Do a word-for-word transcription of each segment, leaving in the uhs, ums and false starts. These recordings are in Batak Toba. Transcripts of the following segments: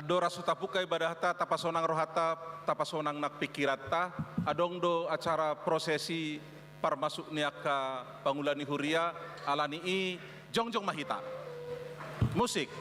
Andorang so tapungka ibadahta, tapasonang rohanta, tapasonang nang pingkiranta, adong do acara prosesi parmasuk ni angka pangula ni huria, alani i jongjong ma hita. Musik.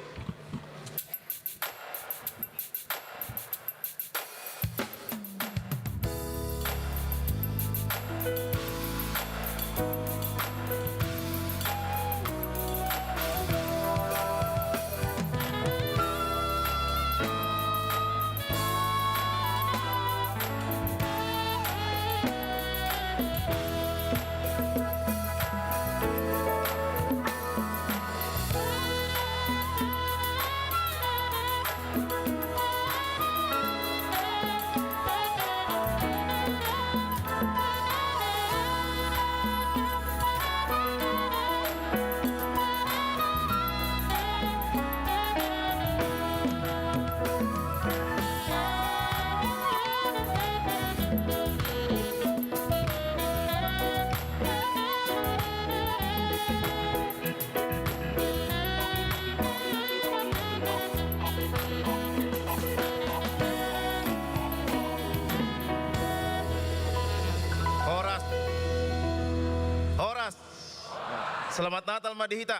Selamat Natal ma di hita.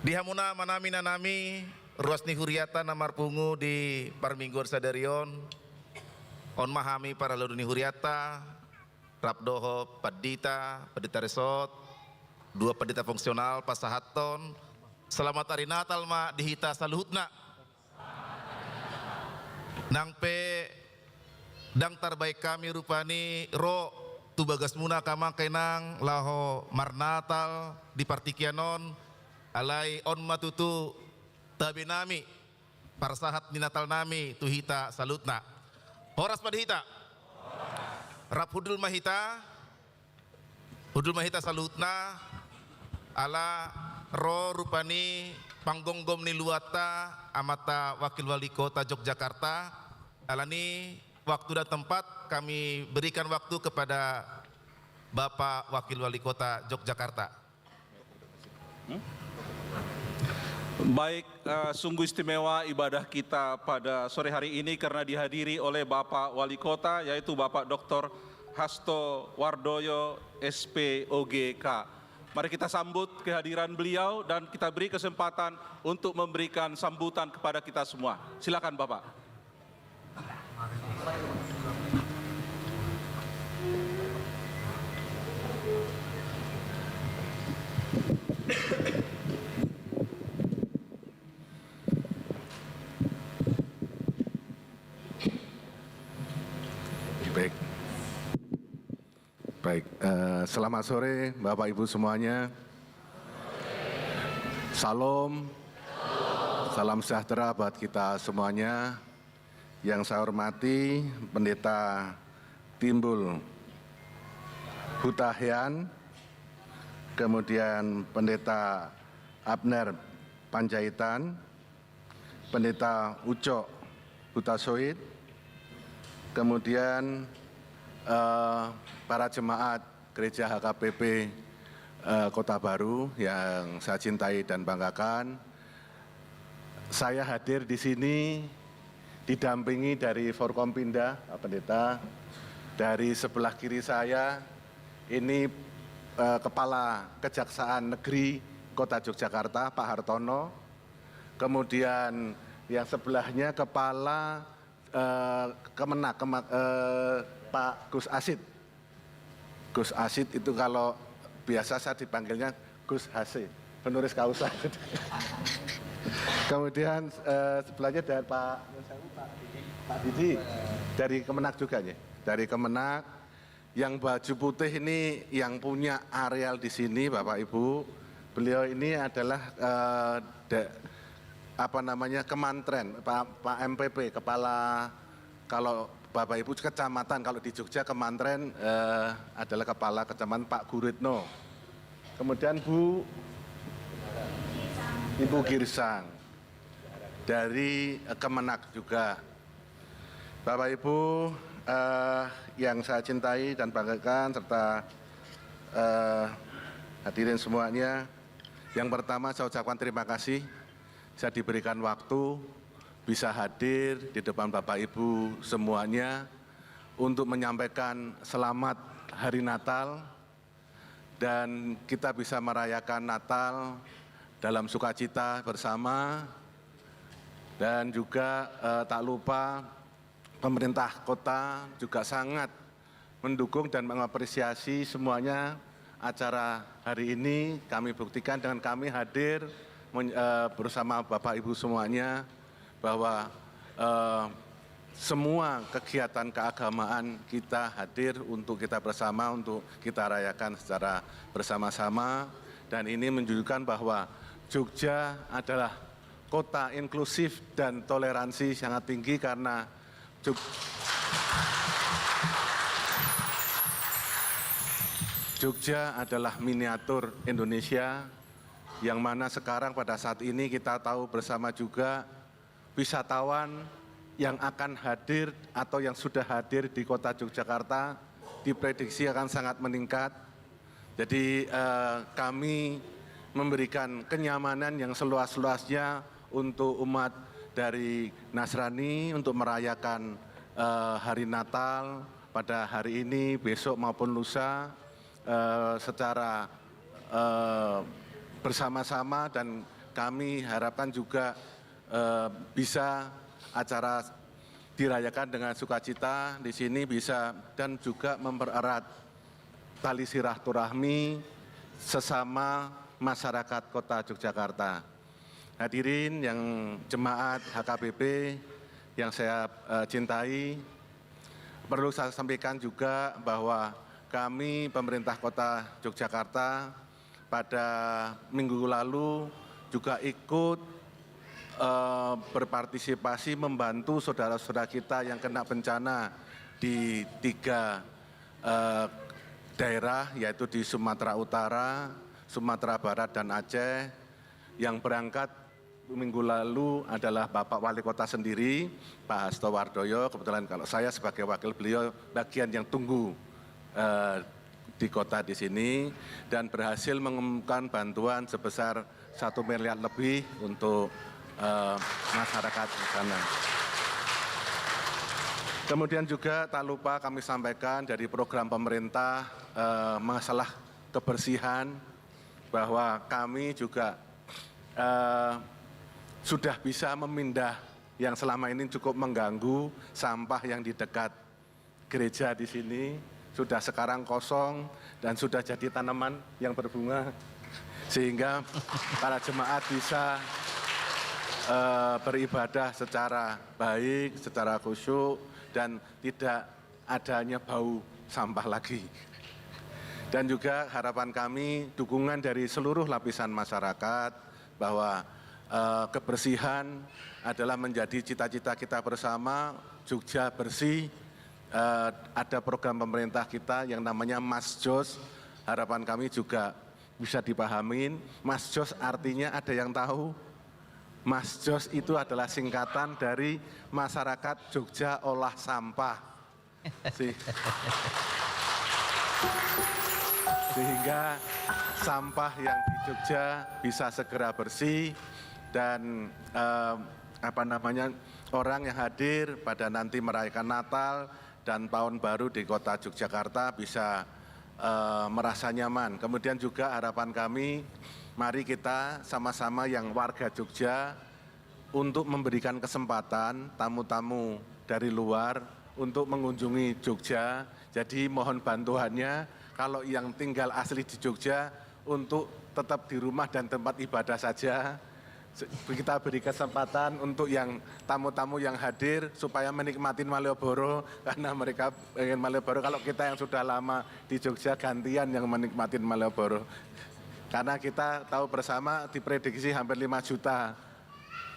Di hamuna amanami, inanami, ruas ni huriata na marpungu di parmingguan sadari on. On ma hami parhalado ni huriata, rap dohot pandita, pandita resort, dua pandita fungsional, pasahathon selamat ari Natal ma di hita saluhutna. Nang pe ndang tarbahen hami rupani ro tu bagasmuna angka amang inang laho marnatal di partingkian on, alai on ma tutu tabe nami, parsahat ni Natal nami tu hita saluhutna. Horas ma di hita. Rap hundul ma hita. Hundul ma hita saluhutna, ala ro rupani panggomgom ni luatta, amanta Wakil Wali Kota Yogyakarta. Alani waktu dan tempat kami berikan waktu kepada Bapak Wakil Wali Kota Yogyakarta. Baik, eh, sungguh istimewa ibadah kita pada sore hari ini karena dihadiri oleh Bapak Wali Kota, yaitu Bapak Doktor Hasto Wardoyo, S P O G K. Mari kita sambut kehadiran beliau dan kita beri kesempatan untuk memberikan sambutan kepada kita semua. Silakan, Bapak. Baik. Baik, eh, selamat sore Bapak Ibu semuanya. Salam. Salam sejahtera buat kita semuanya. Yang saya hormati Pendeta Timbul Hutahian, kemudian Pendeta Abner Panjaitan, Pendeta Ucok Hutasoit, kemudian, eh, para jemaat Gereja H K P P, eh, Kota Baru yang saya cintai dan banggakan. Saya hadir di sini didampingi dari Forkompinda, Pak Pendeta. Dari sebelah kiri saya ini, eh, Kepala Kejaksaan Negeri Kota Yogyakarta, Pak Hartono. Kemudian yang sebelahnya Kepala, eh, Kemenag, Kema-, eh, Pak Gus Asid. Gus Asid itu kalau biasa saya dipanggilnya Gus H C, penulis kausa. Kemudian, eh, sebelahnya dari Pak, Pak Didi, dari Kemenag juga, ya. Dari Kemenag. Yang baju putih ini yang punya areal di sini, Bapak Ibu. Beliau ini adalah, eh, de-, apa namanya, Kemantren, Pak, Pak M P P, kepala, kalau Bapak Ibu kecamatan, kalau di Jogja Kemantren, eh, adalah kepala kecamatan Pak Guritno. Kemudian Bu, Ibu Girsang dari, eh, Kemenag juga. Bapak Ibu, eh, yang saya cintai dan banggakan serta, eh, hadirin semuanya, yang pertama saya ucapkan terima kasih, saya diberikan waktu bisa hadir di depan Bapak Ibu semuanya untuk menyampaikan selamat Hari Natal dan kita bisa merayakan Natal dalam sukacita bersama. Dan juga, eh, tak lupa pemerintah kota juga sangat mendukung dan mengapresiasi semuanya acara hari ini. Kami buktikan dengan kami hadir men-, eh, bersama Bapak Ibu semuanya bahwa, eh, semua kegiatan keagamaan kita hadir untuk kita bersama, untuk kita rayakan secara bersama-sama. Dan ini menunjukkan bahwa Jogja adalah kota inklusif dan toleransi sangat tinggi karena Jog-, Jogja adalah miniatur Indonesia, yang mana sekarang pada saat ini kita tahu bersama juga wisatawan yang akan hadir atau yang sudah hadir di kota Yogyakarta diprediksi akan sangat meningkat. Jadi, eh, kami memberikan kenyamanan yang seluas-luasnya untuk umat dari Nasrani untuk merayakan, eh, hari Natal pada hari ini, besok maupun lusa, eh, secara eh, bersama-sama, dan kami harapkan juga, eh, bisa acara dirayakan dengan sukacita di sini bisa, dan juga mempererat tali silaturahmi sesama masyarakat Kota Yogyakarta. Hadirin yang jemaat H K B P yang saya, eh, cintai, perlu saya sampaikan juga bahwa kami, pemerintah Kota Yogyakarta, pada minggu lalu juga ikut, eh, berpartisipasi membantu saudara-saudara kita yang kena bencana di tiga, eh, daerah, yaitu di Sumatera Utara, Sumatera Barat, dan Aceh. Yang berangkat minggu lalu adalah Bapak Wali Kota sendiri, Pak Hasto Wardoyo. Kebetulan kalau saya sebagai wakil beliau, bagian yang tunggu, eh, di kota di sini, dan berhasil mengumumkan bantuan sebesar satu miliar lebih untuk, eh, masyarakat di sana. Kemudian juga tak lupa kami sampaikan dari program pemerintah, eh, masalah kebersihan, bahwa kami juga, eh, sudah bisa memindah yang selama ini cukup mengganggu, sampah yang di dekat gereja di sini sudah sekarang kosong dan sudah jadi tanaman yang berbunga, sehingga para jemaat bisa, eh, beribadah secara baik, secara khusyuk, dan tidak adanya bau sampah lagi. Dan juga harapan kami, dukungan dari seluruh lapisan masyarakat, bahwa, eh, kebersihan adalah menjadi cita-cita kita bersama. Jogja bersih, eh, ada program pemerintah kita yang namanya Mas Jos. Harapan kami juga bisa dipahamin. Mas Jos artinya, ada yang tahu? Mas Jos itu adalah singkatan dari Masyarakat Jogja Olah Sampah. Se-, sehingga sampah yang di Jogja bisa segera bersih dan, eh, apa namanya, orang yang hadir pada nanti merayakan Natal dan Tahun Baru di Kota Yogyakarta bisa, eh, merasa nyaman. Kemudian juga harapan kami, mari kita sama-sama yang warga Jogja untuk memberikan kesempatan tamu-tamu dari luar untuk mengunjungi Jogja. Jadi mohon bantuannya, kalau yang tinggal asli di Jogja, untuk tetap di rumah dan tempat ibadah saja. Se-, kita beri kesempatan untuk yang tamu-tamu yang hadir supaya menikmati Malioboro, karena mereka pengen Malioboro. Kalau kita yang sudah lama di Jogja, gantian yang menikmati Malioboro. Karena kita tahu bersama, diprediksi hampir lima juta,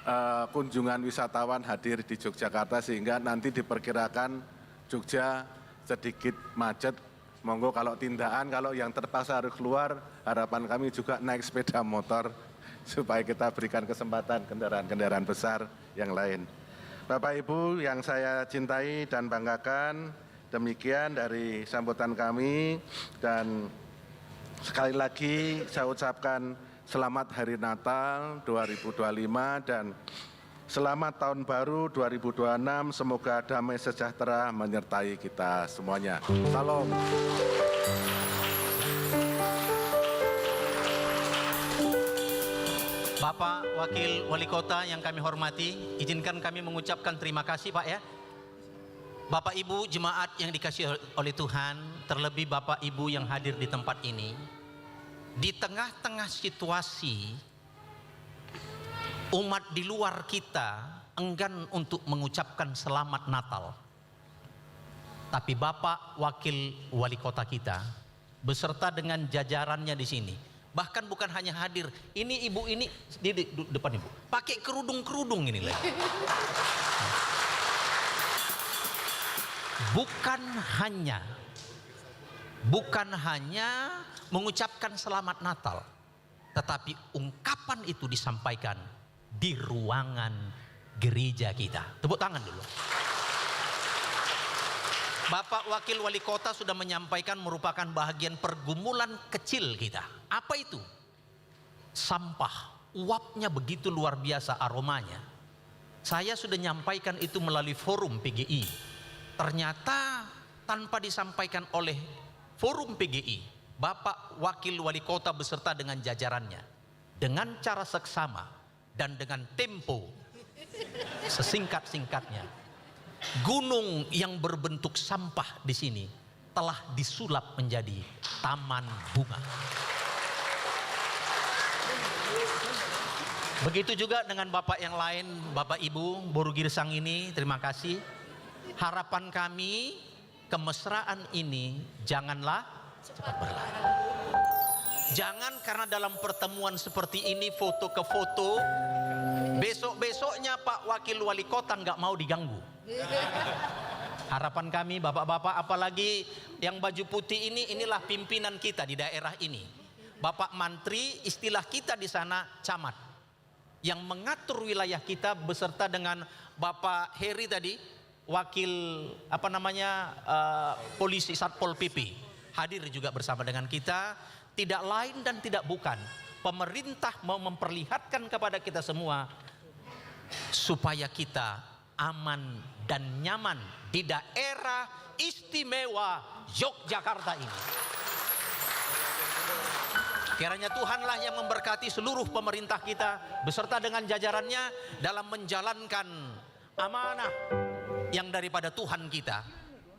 eh, kunjungan wisatawan hadir di Yogyakarta, sehingga nanti diperkirakan Jogja sedikit macet. Monggo, kalau tindakan, kalau yang terpaksa harus keluar, harapan kami juga naik sepeda motor, supaya kita berikan kesempatan kendaraan-kendaraan besar yang lain. Bapak Ibu yang saya cintai dan banggakan, demikian dari sambutan kami, dan sekali lagi saya ucapkan selamat Hari Natal dua ribu dua puluh lima dan selamat Tahun Baru dua ribu dua puluh enam. Semoga damai sejahtera menyertai kita semuanya. Salam. Bapak Wakil Wali Kota yang kami hormati, izinkan kami mengucapkan terima kasih, Pak, ya. Bapak Ibu jemaat yang dikasihi oleh Tuhan, terlebih Bapak Ibu yang hadir di tempat ini, di tengah-tengah situasi umat di luar kita enggan untuk mengucapkan selamat Natal. Tapi Bapak Wakil Wali Kota kita, beserta dengan jajarannya di sini, bahkan bukan hanya hadir, ini ibu ini di, di, di depan ibu, pakai kerudung-kerudung ini lagi. Bukan hanya, bukan hanya mengucapkan selamat Natal, tetapi ungkapan itu disampaikan di ruangan gereja kita. Tepuk tangan dulu. Bapak Wakil Wali Kota sudah menyampaikan merupakan bahagian pergumulan kecil kita. Apa itu? Sampah. Uapnya begitu luar biasa aromanya. Saya sudah nyampaikan itu melalui forum P G I. Ternyata tanpa disampaikan oleh forum P G I, Bapak Wakil Wali Kota beserta dengan jajarannya, dengan cara seksama dan dengan tempo sesingkat-singkatnya, gunung yang berbentuk sampah di sini telah disulap menjadi taman bunga. Begitu juga dengan bapak yang lain, Bapak Ibu, Boru Girsang ini, terima kasih. Harapan kami, kemesraan ini janganlah cepat berlalu. Jangan karena dalam pertemuan seperti ini, foto ke foto, besok-besoknya Pak Wakil Wali Kota nggak mau diganggu. Harapan kami, bapak-bapak, apalagi yang baju putih ini, inilah pimpinan kita di daerah ini. Bapak Mantri, istilah kita di sana camat, yang mengatur wilayah kita beserta dengan Bapak Heri tadi, wakil, apa namanya, eh, polisi, Satpol P P, hadir juga bersama dengan kita. Tidak lain dan tidak bukan, pemerintah mau memperlihatkan kepada kita semua supaya kita aman dan nyaman di daerah istimewa Yogyakarta ini. Kiranya Tuhanlah yang memberkati seluruh pemerintah kita beserta dengan jajarannya dalam menjalankan amanah yang daripada Tuhan kita,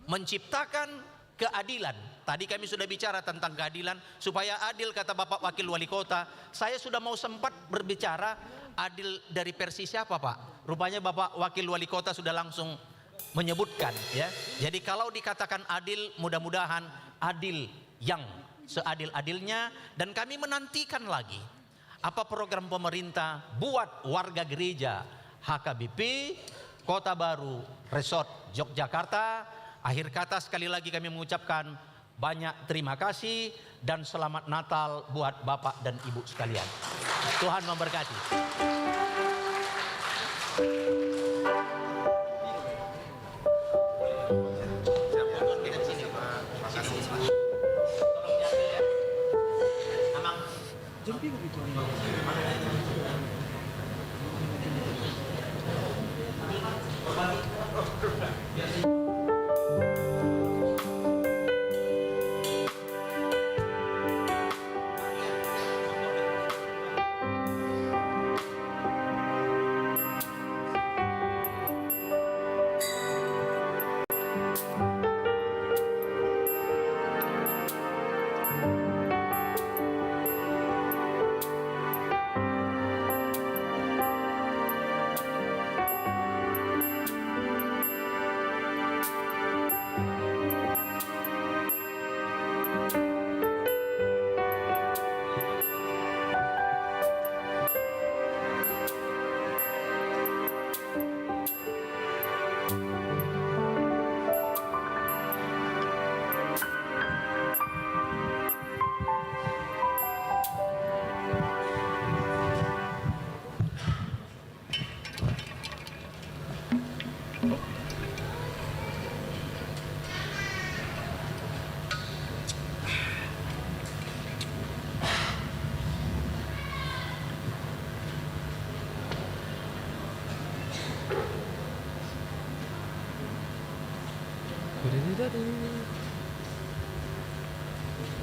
menciptakan keadilan. Tadi kami sudah bicara tentang keadilan, supaya adil, kata Bapak Wakil Wali Kota. Saya sudah mau sempat berbicara, adil dari versi siapa, Pak? Rupanya Bapak Wakil Wali Kota sudah langsung menyebutkan, ya. Jadi kalau dikatakan adil, mudah-mudahan adil yang seadil-adilnya, dan kami menantikan lagi apa program pemerintah buat warga gereja H K B P Kota Baru Resort Yogyakarta. Akhir kata, sekali lagi kami mengucapkan banyak terima kasih dan selamat Natal buat Bapak dan Ibu sekalian. Tuhan memberkati.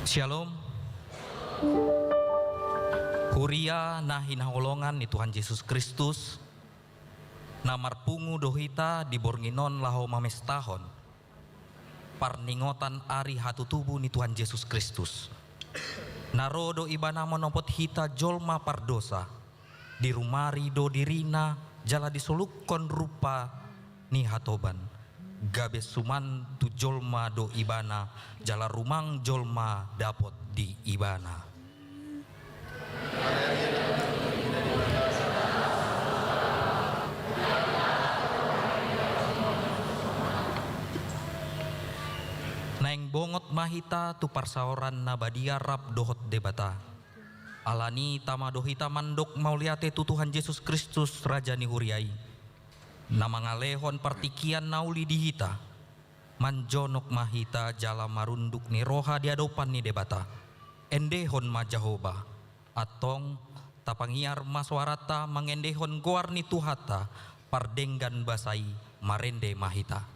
Syalom. Huria na hinaholongan ni Tuhan Jesus Kristus, na marpungu do hita di borngin on laho mamestahon parningotan ari hatutubu ni Tuhan Jesus Kristus. Na ro do Ibana manopot hita jolma pardosa, dirumari do dirina jala disolukkon rumpa ni hatoban, gabe suman tu jolma do Ibana, jala rumang jolma dapot di Ibana. Naeng bongot ma hita tu parsaoran na badia rap dohot Debata. Alani i tama do hita mandok mauliate tu Tuhan Jesus Kristus, Raja ni huria i, na mangalehon partingkian na uli di hita. Manjonok ma hita jala marunduk ni roha di adopan ni Debata. Endehon ma Jahowa. Antong, tapangiar ma soaranta mangendehon goar ni Tuhanta, pardenggan basa i, marende ma hita.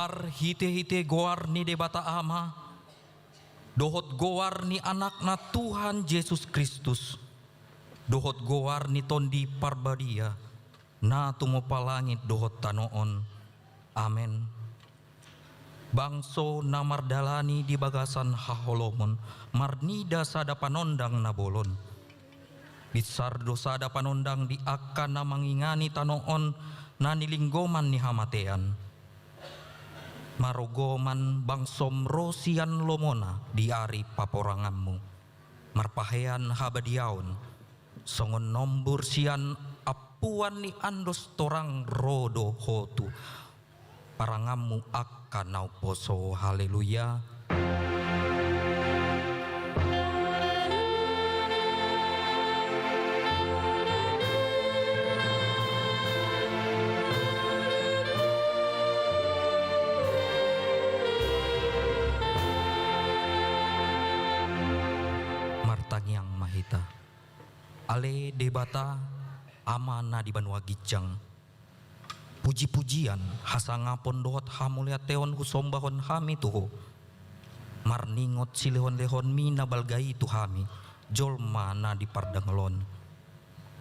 Marhite-hite goar ni Debata Ama, dohot goar ni Anakna Tuhan Jesus Kristus, dohot goar ni Tondi Parbadia, na tumompa langit dohot tano on. Amen. Bangso na mardalani di bagasan haholomon, marnida sada panondang na bolon. Binsar do sada panondang di angka na mangingani tano on na nilinggoman ni hamatean. Marogoman bangsom ro sian lomona di ari paporanganmu. Marpahean habadiaon, songon nombur sian ampuan ni andos torang ro do ho tu paranganmu angka na umposo. Haleluya. Martangiang ma hita. Ale Debata, Ama na di banua ginjang, puji-pujian, hasangapon dohot hamuliateon husombahon hami tu Ho. Marningot silehon-lehonmi na balga i tu hami, jolma na di pardengol on.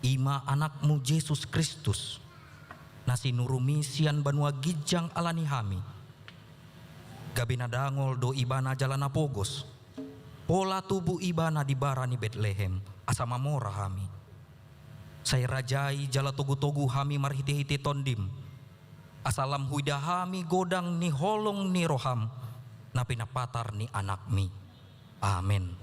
I ma Anakmu Jesus Kristus, na sinurumi sian banua ginjang ala ni hami. Gabe na dangol do Ibana jala na pogos. Pola tubu Ibana di bara ni Betlehem, asa mamora hami. Sai rajai jala togu-togu hami marhite-hite Tondim, asa lam huida hami godang ni holong ni roham, na pinapatar ni Anakmi. Amen.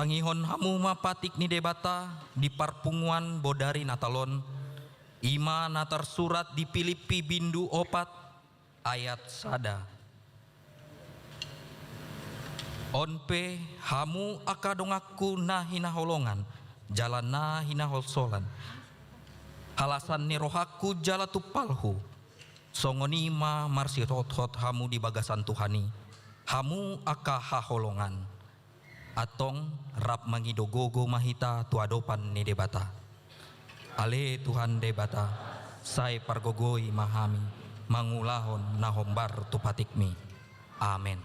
Tangihon hamu ma patik ni Debata di parpunguan bodari Natal on, i ma na tarsurat di Pilippi bindu opat ayat sada. On pe, hamu angka donganku na hinaholongan jala na hinaholsolan, halasan ni rohangku jala tumpalhu, songon i ma marsihothot hamu di bagasan Tuhan i. Hamu angka haholongan, antong rap mangido gogo ma hita tu adopan ni Debata. Ale Tuhan Debata, sai pargogoi ma hami mangulahon na hombar tu patikmi. Amen.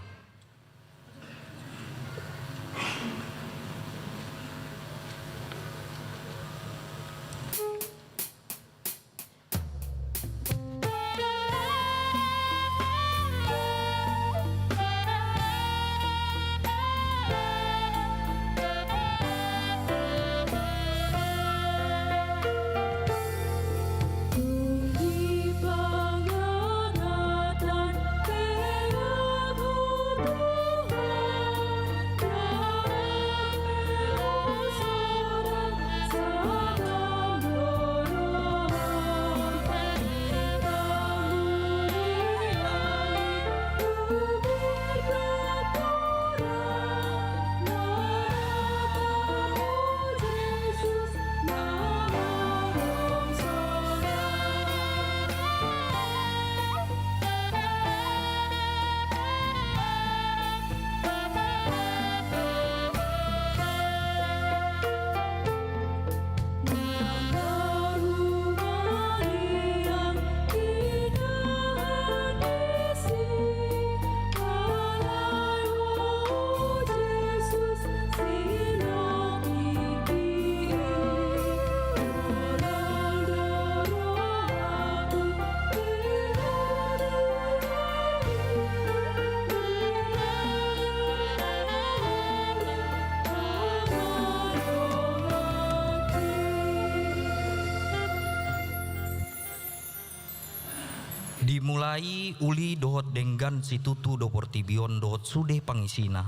Dimulai uli dohot denggan situtu do portibi on dohot sude pangisina.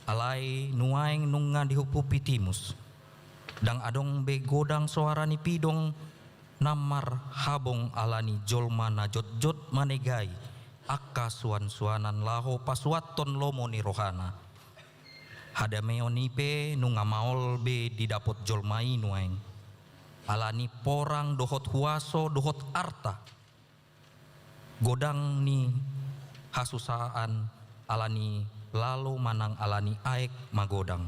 Alai nuaeng nunga dihuphupi timus. Ndang adong be godang soara ni pidong na marhabong ala ni jolma na jotjot manegai angka suansuanan laho pasuanhon lomo ni rohana. Hadameon i pe nunga maol be didapot jolma i nuaeng. Ala ni porang dohot huaso dohot arta. Godang ni hasusaan ala ni lalo manang ala ni aek magodang.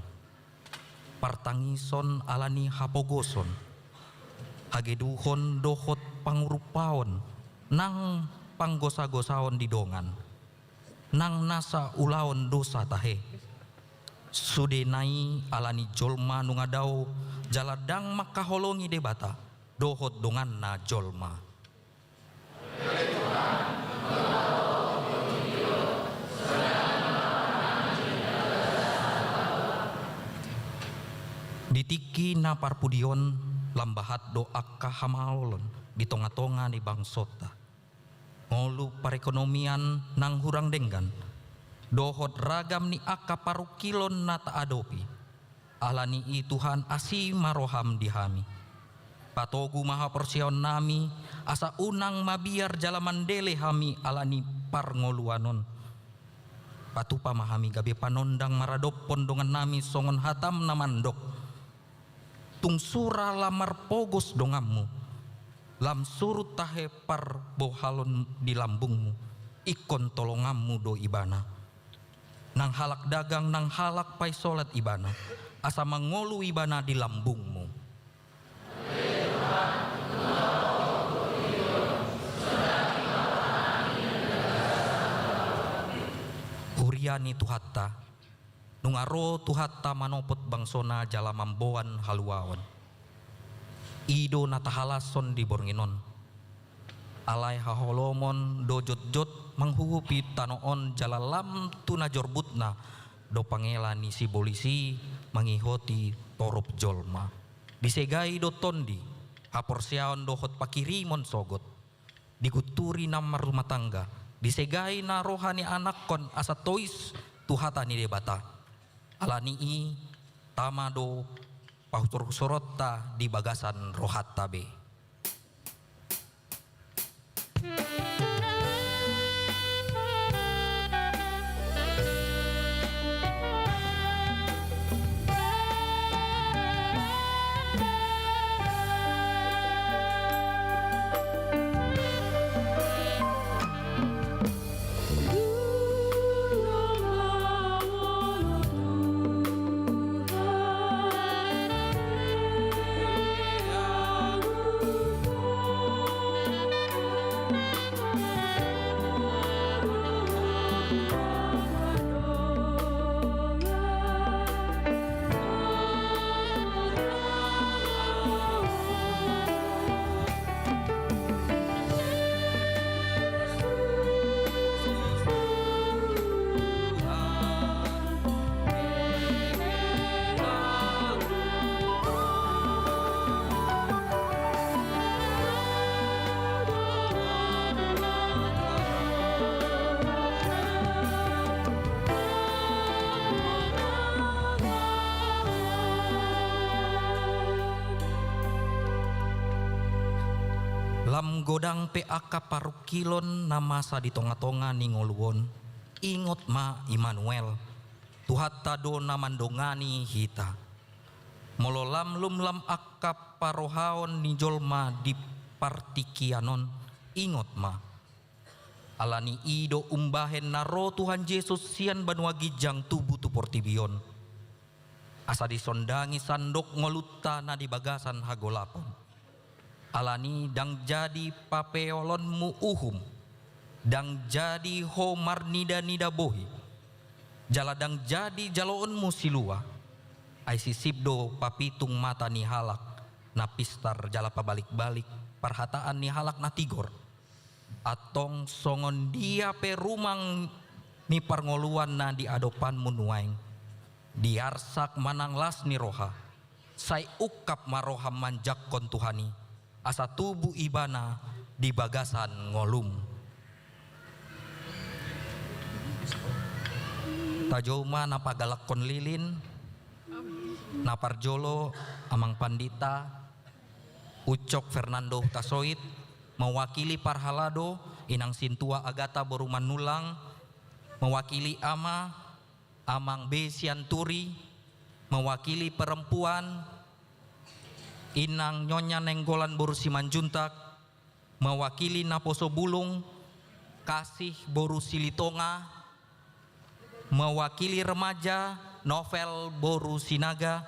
Partangison ala ni hapogoson. Hageduhon dohot pangurupaon nang panggosagosaon di dongan. Nang nasa ulaon dosa tahe. Sudena i ala ni jolma nunga dao jala ndang mangkaholongi Debata dohot donganna jolma. Di tingki na parpudi on lam bahat do angka hamaolon di tongatonga ni bangsonta. Ngolu parekonomian nang hurang denggan dohot ragam ni angka parungkilon na taadopi. Ala ni i Tuhan, asi ma roham di hami. Patogu ma haporseaonnami asa unang mabiar jala mandele hami ala ni parngoluan on. Patupa ma hami gabe panondang maradophon dongannami songon hatam na mandok. Tung sura lam marpogos donganmu, lam surut tahe parbohalon di lambungmu, ingkon tolonganmu do ibana. Nang halak dagang nang halak paisolat ibana, asa mangolu ibana di lambungmu. Huria ni Tuhanta, nunga ro Tuhanta manopot bangsona jala mamboan haluaon. I do na tahalashon di borngin on. Alai haholomon do jotjot manghuhupi tano on jala lam tu na jorbutna do pangela ni sibolis i mangihoti torop jolma. Disegai do tondi, haporseaon dohot pangkirimon sogot. Digunturi na marrumah tangga, disegai na roha ni anakkon asa tois tu hata ni Debata. Ala ni i tama do pahusorhusoronta di bagasan rohanta be. Lam godang pe angka parungkilon na masa di tonga-tonga ni ngolu on, ingot ma Immanuel, Tuhanta do na mandongani hita. Molo lam lumlam angka parohaon ni jolma di partingkian on, ingot ma. Alani i do umbahen na ro Tuhan Jesus sian banua ginjang tubu tu portibi on, asa disondangi sandok ngolunta na di bagasan hagolapon. Alani ndang jadi papeolonmu uhum, ndang jadi ho marnida-nida bohi, jala ndang jadi jaloonmu silua. Ai sisip do papitung mata ni halak na pistar jala pabalik-balik parhataan ni halak na tigor. Antong songon dia pe rumang ni parngoluan na di adopanmu nuaeng, diarsak manang las ni roha, sai ungkap ma roham manjangkon Tuhan i, asa tubu Ibana di bagasan ngolum. Tajou ma na pagalakkon lilin, na parjolo Amang Pandita Ucok Fernando Hutasoit, mewakili parhalado Inang Sintua Agata boru Manullang, mewakili ama Amang B Sianturi, mewakili perempuan Inang Nyonya Nainggolan boru Simanjuntak, mewakili naposo bulung Kasih boru Silitonga, mewakili remaja Novel boru Sinaga,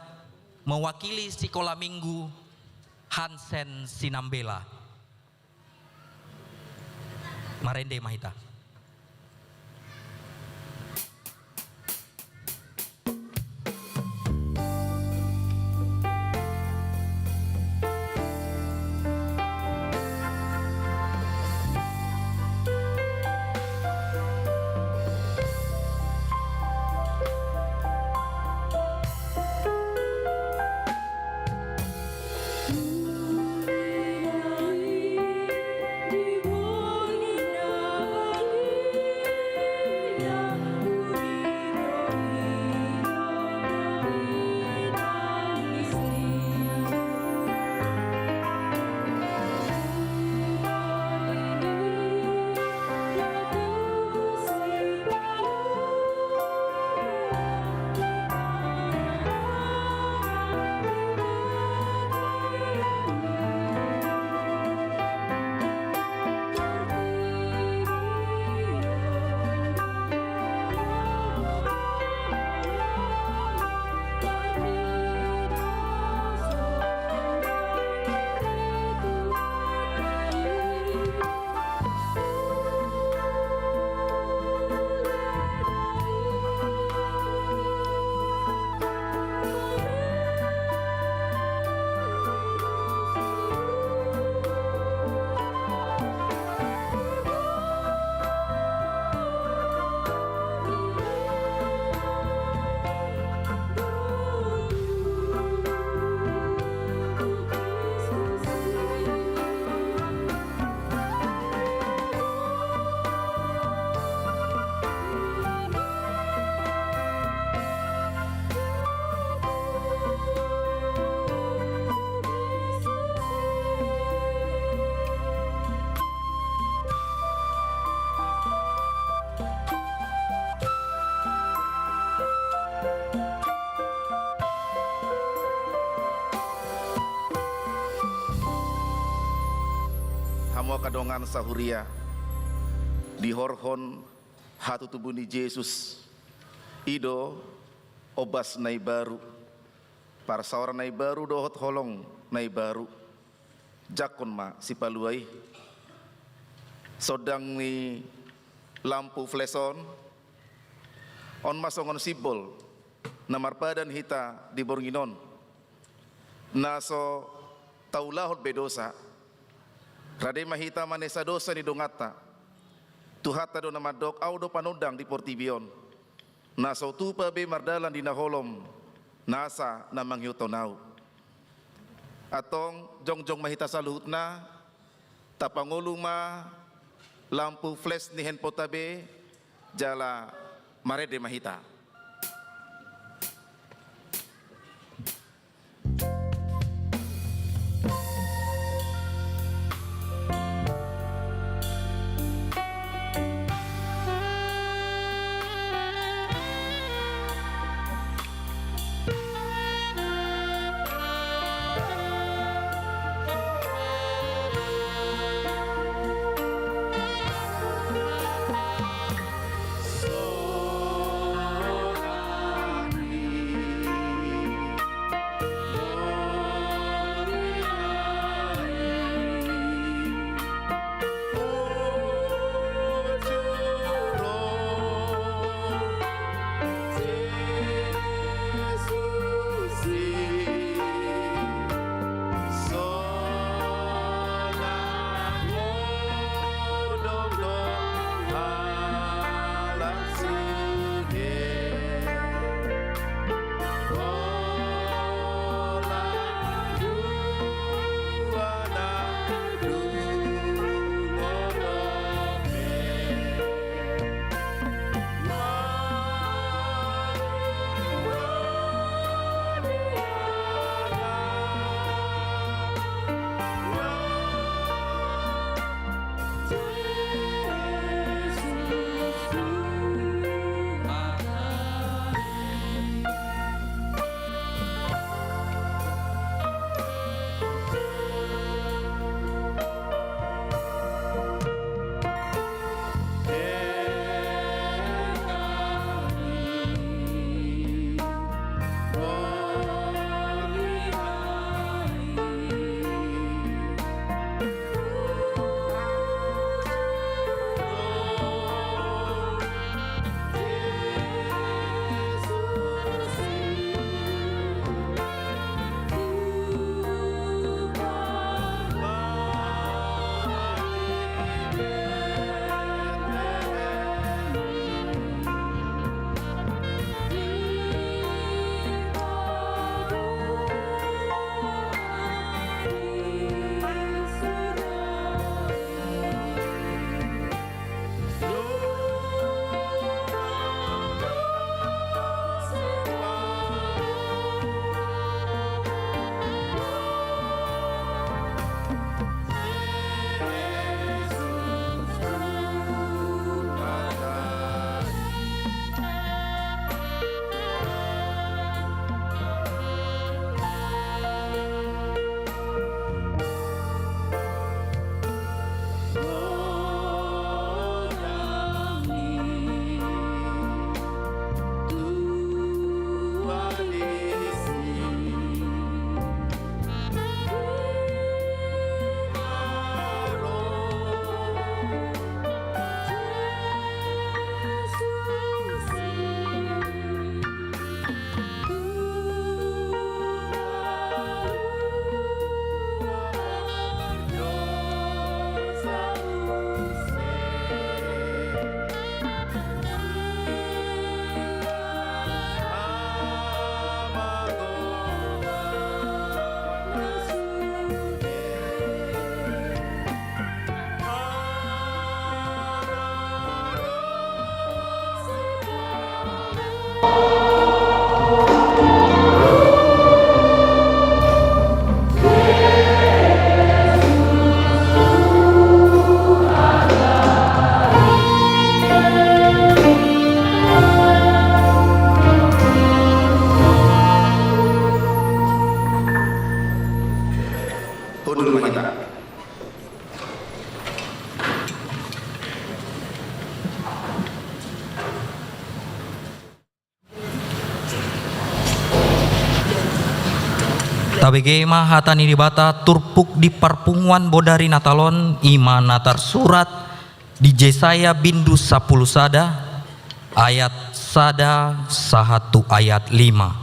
mewakili sikola minggu Hansen Sinambela. Marende ma hita. Hamu angka dongan sahuria, dihorhon hatutubu ni Jesus, i do ombas na imbaru, parsaoran na imbaru dohot holong na imbaru. Jangkon ma sipalua i. Sondang ni lampu flash on, on ma songon simbol na marpadan hita di borngin on, na so taulahon be dosa. Rade ma hita manesa dosa ni donganta. Tuhanta do na mandok, Ahu do panondang di portibi on, na so tupa be mardalan di na holom nasa na mangihut Ahu. Antong jongjong ma hita saluhutna, tapangolu ma lampu flash ni handphoneta be, jala marende ma hita. Bege ma hata ni Debata turpuk di parpunguan bodari Natal on, i ma na tarsurat di Jesaya bindu sampulu sada, ayat sada sahat tu ayat lima.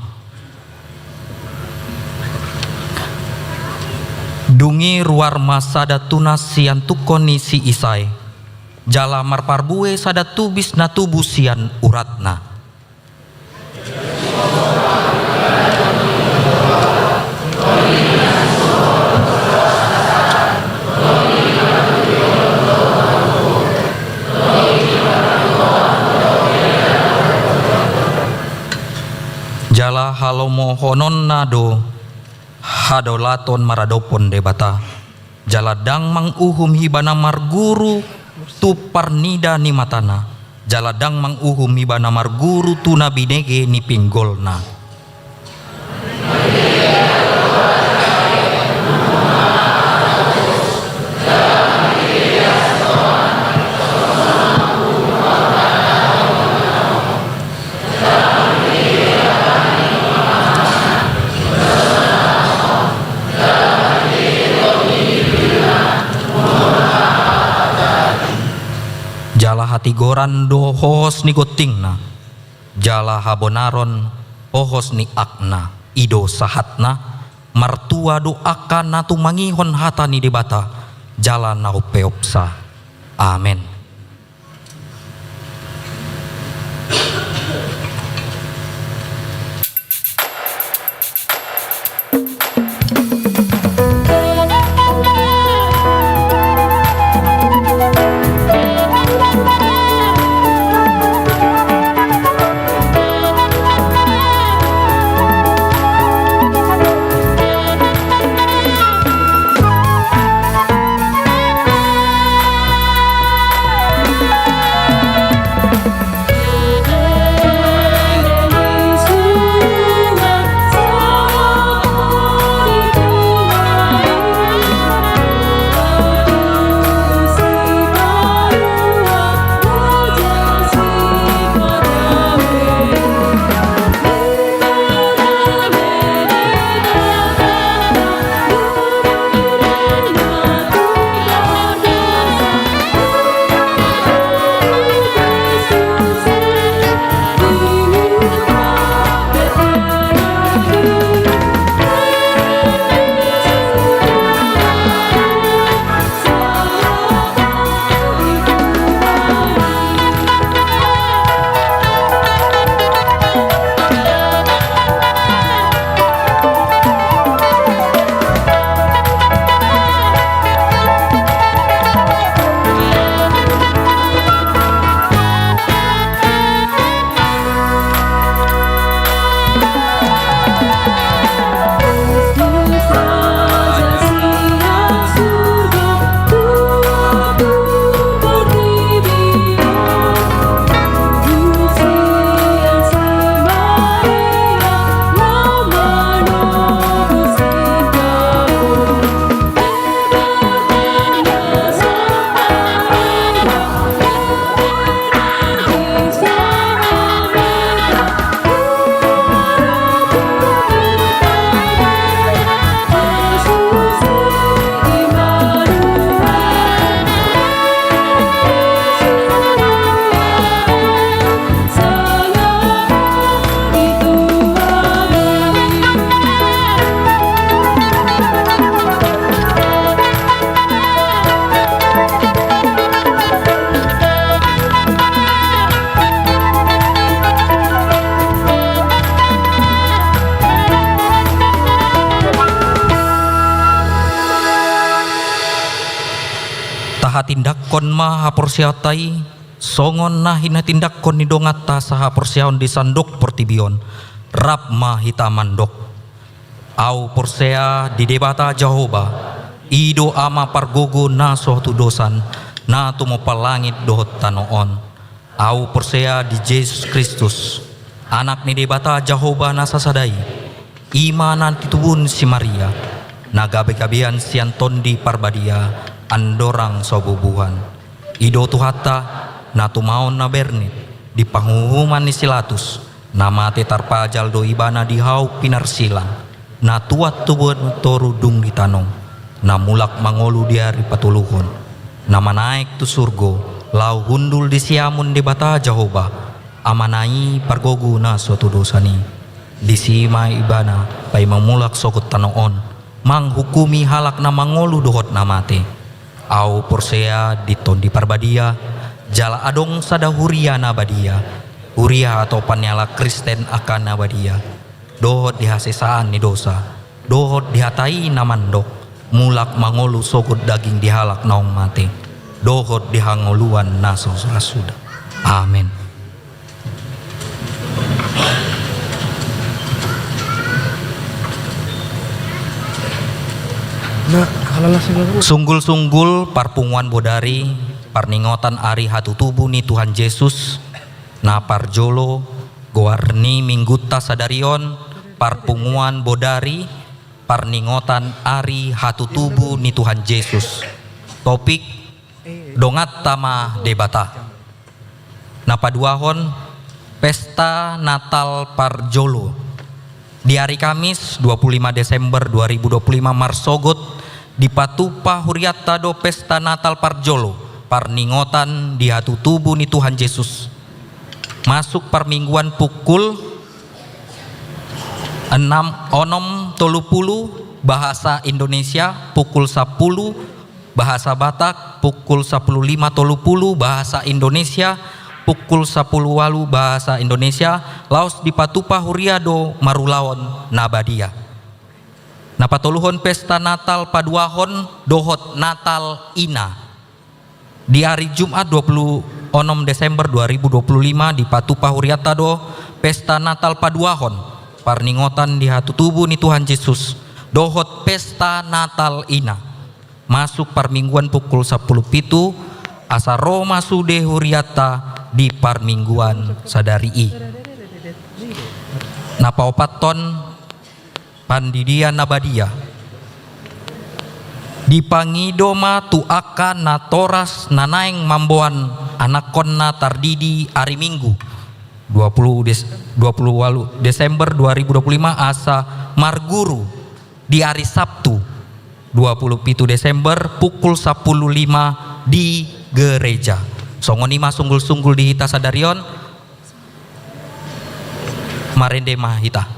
Dung i ruar ma sada tunas siantukkon ni si Isai, jala marparbue sada tubis na tubu sian uratna. Jala halomohononna do hadaulaton maradophon Debata. Jala ndang manguhum ibana marguru tu parnida ni matana, jala ndang manguhum ibana marguru tu na binege ni pinggolna. Jala hatigoran do hohos ni gontingna, jala habonaron hohos ni akna. I do sahatna, martua do angka na tumangihon hata ni Debata, jala na umpeopsa. Amen. Tahatindanghon ma haporseaonta i, songon na hinatindanghon ni donganta sahaporseaon di sandok portibi on. Rap ma hita mandok. Ahu porsea di Debata Jahowa, i do Ama pargogo na so hatudosan, na tumompa langit dohot tano on. Ahu porsea di Jesus Kristus, Anak ni Debata Jahowa na sasada i, i ma na titubun si Maria, na gabegabean sian Tondi Parbadia, andorang so bubuhan. I do Tuhanta, na tumaon na bernit, di panguhuman ni si Latus, na mate tarpajal do ibana di hau pinarsilang. Na tuat tu boan toru dung di tano, na mulak mangolu di ari patoluhon, na manaek tu surgo, laho hundul di siamun Debata Jahowa, Amana i pargogo na so tudosan i. Disi ma Ibana paima mulak sogot tano on, manghukumi halak na mangolu dohot na mate. Ahu porsea di Tondi Parbadia, jala adong sada huria na badia, huria hatopan ni halak Kristen angka na badia, dohot di hasesaan ni dosa, dohot di hata i na mandok, mulak mangolu sogot daging di halak naung mate, dohot di hangoluan na so ra suda. Amen. Na, halala sing lagu. Sunggul-sunggul parpunguan bodari, parningotan ari hatutubu ni Tuhan Jesus, na parjolo, goar ni minggunta sadari on, parpunguan bodari, parningotan ari hatutubu ni Tuhan Jesus. Topik, donganta ma Debata. Na paduahon, pesta Natal parjolo. Di ari Kamis, dua puluh lima Desember dua ribu dua puluh lima marsogot, dipatupa hurianta do pesta Natal parjolo, parningotan di hatutubu ni Tuhan Jesus. Masuk parmingguan pukul enam, onom tolu pulu bahasa Indonesia, pukul sapulu bahasa Batak, pukul sapulu lima tolu pulu bahasa Indonesia, pukul sapulu ualu bahasa Indonesia, laos dipatupa huria do marulaon na badia. Na patoluhon pesta Natal paduahon dohot Natal Ina. Di ari Jumat dua puluh onom Desember dua ribu dua puluh lima dipatupa hurianta do pesta Natal paduahon, parningotan di hatutubu ni Tuhan Jesus, dohot pesta Natal Ina. Masuk parmingguan pukul sapulu pitu, asa ro ma sude hurianta di parmingguan sadari i. Na paopathon, pandidian na badia. Dipangido ma tu angka natoras na naeng mamboan anakkonna tardidi ari Minggu, dua puluh Des-, dua puluh ualu Desember dua ribu dua puluh lima asa marguru di ari Sabtu, dua puluh pitu Desember pukul sapulu lima di gereja. Songon i ma sunggul-sunggul di hita sadari on, marende ma hita.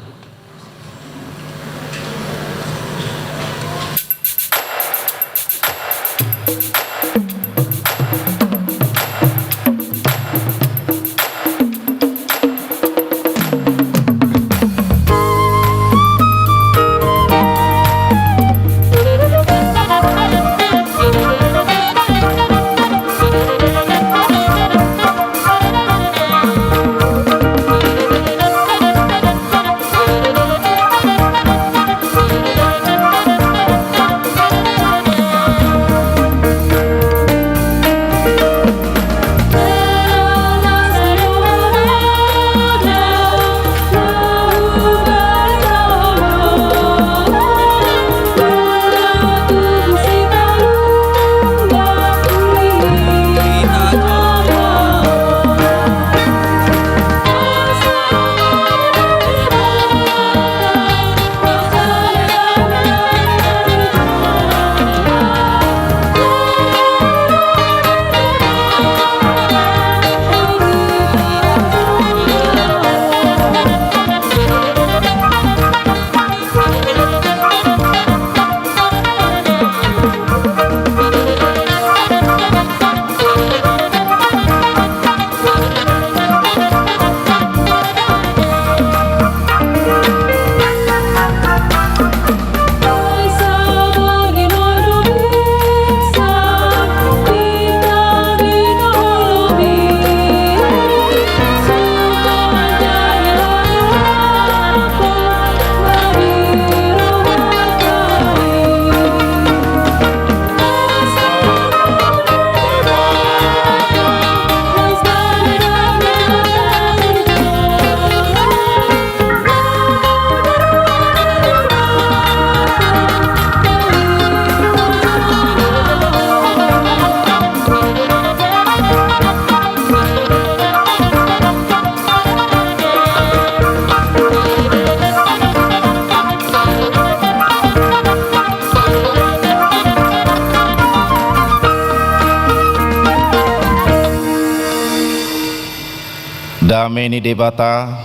Dame ni Debata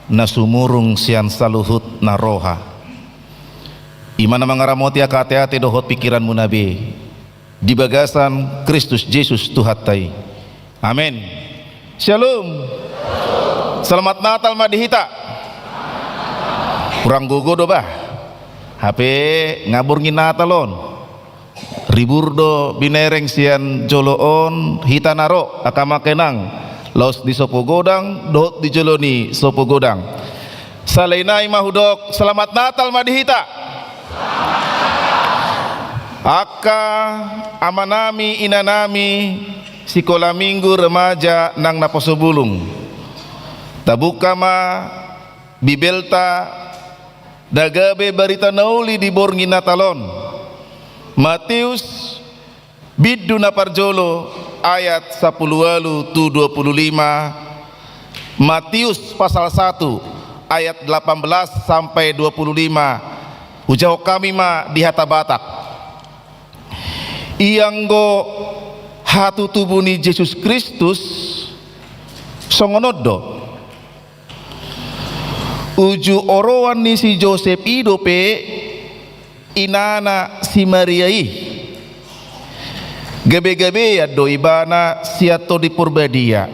na sumurung sian saluhut na roha, i ma na mangaramoti angka ateate dohot pingkiranmuna be di bagasan Kristus Jesus Tuhanta i. Amen. Shalom. Selamat Natal ma di hita. Hurang gogo do bah. Hape nga borngin Natal on. Ribur do binereng sian jolo on hita na ro, angka amang inang, laos di Sopo Godang dohot di jolo ni Sopo Godang. Sahali nai ma hudok, selamat Natal ma di hita. Angka amanami, inanami, sikola minggu remaja nang naposo bulung. Tabuka ma Bibelta na gabe barita na uli di borngin Natal on. Mateus bindu na parjolo ayat sampulu ualu tu dua pulu lima. Mateus pasal satu ayat delapan belas sampai dua pulu lima. Hujahahon hami ma di hata Batak. Ianggo hatutubu ni Jesus Kristus songon on do. Uju oroan ni si Josep i dope inana si Maria i. Gabe-gabean do ibana sian Tondi Porbadia.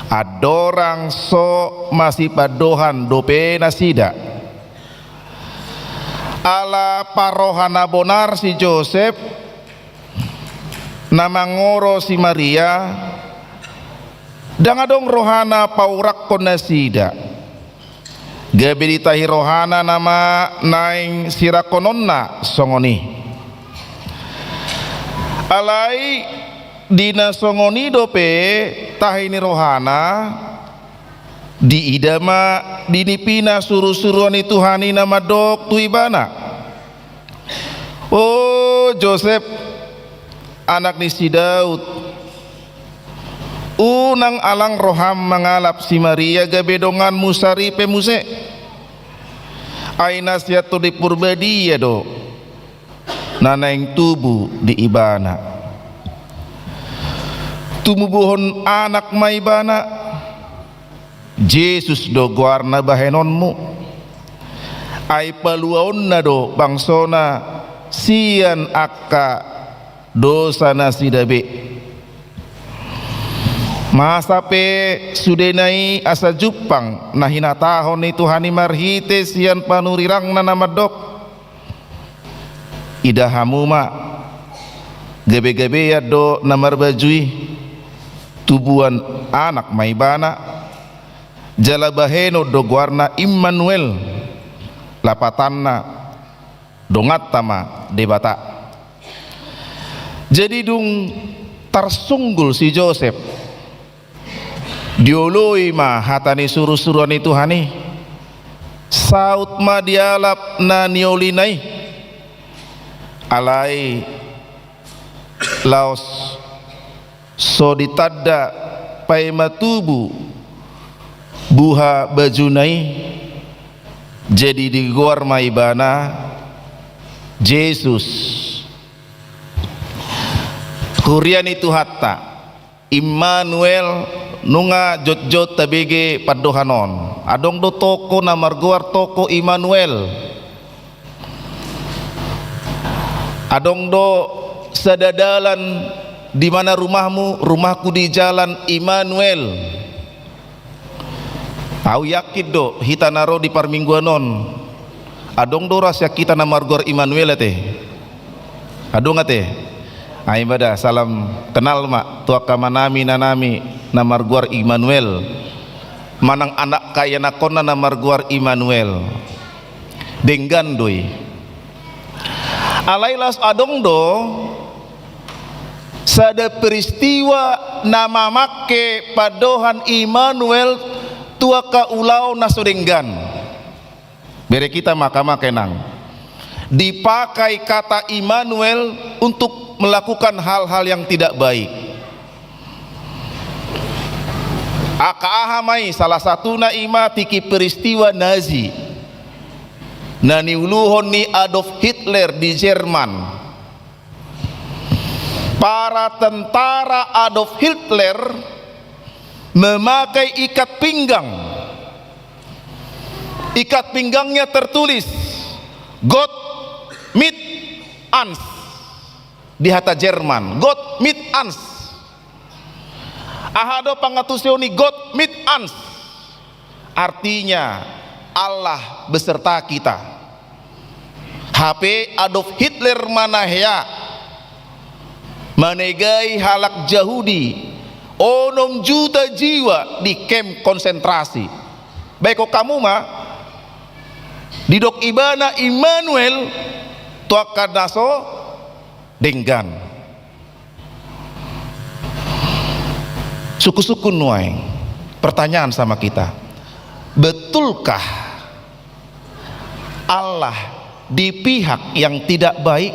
Andorang so masipandohan dope nasida. Ala parroha na bonar si Josep na mangoro si Maria, ndang adong rohana paurakkon nasida. Gabe ditahi rohana nama naeng sirangkononna songon i. Alai di na songon i dope tahi ni rohana, diida ma di nipina surusuruan ni Tuhan i na mandok tu ibana. O Josep, anak ni si Daud, unang alang roham mangalap si Maria gabe donganmu saripe muse. Ai na sian Tondi Porbadia do na naeng tubu di ibana. Tumubuhon anak ma ibana. Jesus do goarna bahenonmu. Ai paluaonna do bangsona sian angka dosa nasida be. Masa pe sudena i asa jumpang na hinatahon ni Tuhan i marhite sian panurirangna na mandok. Ida hamu ma, gabe-gabean do na marbaju i, tubuan anak ma ibana, jala bahenon do goarna Immanuel, lapatanna donganta ma Debata. Jadi dung tarsunggul si Josep, dioloi ma hata ni surusuruan ni Tuhan i. Saut ma dialap na niolina i. Alai laos so ditanda paima tubu buha bajuna i, jadi digoar ma ibana Jesus. Huria ni Tuhanta, Immanuel, nunga jotjot tabege pandohan on. Adong do toko na margoar toko Immanuel. Adong do sada dalan di mana rumahmu, rumahku di jalan Immanuel. Au yakin do hita na ro di parmingguan on, adong do ra sian hita na margoar Immanuel ate? Adong ate? Ai ma da, salam kenal ma tu angka amanami inanami na margoar Immanuel, manang anak ka ianakkonna na margoar Immanuel. Denggan do i. Alai laos adong do sada peristiwa na mamangke pandohan Immanuel tu angka ulaon na so denggan. Bere hita ma, angka amang inang. Dipakai kata Immanuel untuk melakukan hal-hal yang tidak baik. Angka aha ma i, salah satuna i ma tingki peristiwa Nazi na niuluhon ni Adolf Hitler di Jerman. Para tentara Adolf Hitler memakai ikat pinggang. Ikat pinggangnya tertulis, "Gott mit uns." Di hata Jerman, "Gott mit uns." Aha do pangantusion ni "Gott mit uns"? Artinya, Allah beserta kita. Hape Adolf Hitler ma na hea manegai halak Jahudi, onom juta jiwa di kem konsentrasi. Baen hamu ma, didok ibana Immanuel, tu angka na so denggan. Sungkun-sungkun nuaeng, pertanyaan sama kita. Betulkah Allah di pihak yang tidak baik?